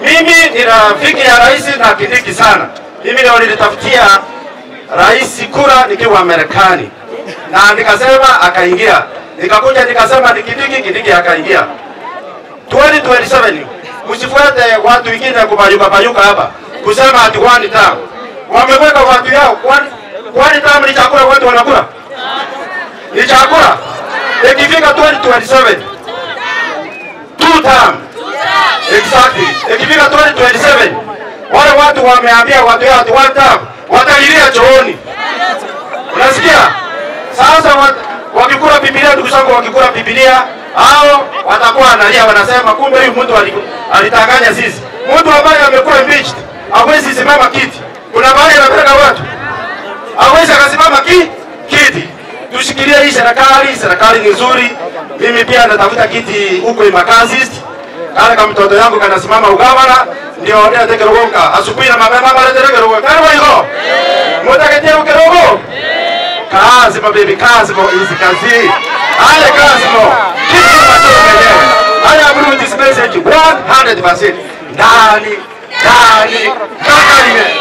Mimi ni rafiki ya rais na Kindiki sana. Mimi ndio nilitafutia rais kura nikiwa Marekani. Na nikasema akaingia. Nikakuja nikasema ni Kindiki, Kindiki akaingia. 2027 msifuate watu wengine kubayuka bayuka hapa kusema ati one term. Wameweka watu yao one term ni chakula watu wanakula. Ni chakula. Ikifika 2027 two term. Exactly. Ikifika 2027 wale watu wameambia watu yao ati one term watalilia chooni. Unasikia? Sasa wakikula Biblia, ndugu zangu, wakikula Biblia hao watakuwa analia, wanasema kumbe huyu mtu alitanganya sisi. Mtu ambaye amekuwa impeached hawezi simama kiti. Kuna mahali anapeleka watu, hawezi akasimama kiti. Tushikilie hii serikali, serikali ni nzuri. Mimi pia natafuta kiti huko Embakasi East. Kale kama mtoto yangu kanasimama ugavana ndio ndio tekerogonka asubuhi na mapema mara tekerogonka. Kale hiyo. Mtaketea ukerogo. Kazi mo baby, kazi mo easy kazi. Ale kazi mo. Kitu matoke mwenyewe. I approve this message 100%. Ndani, ndani, ndani.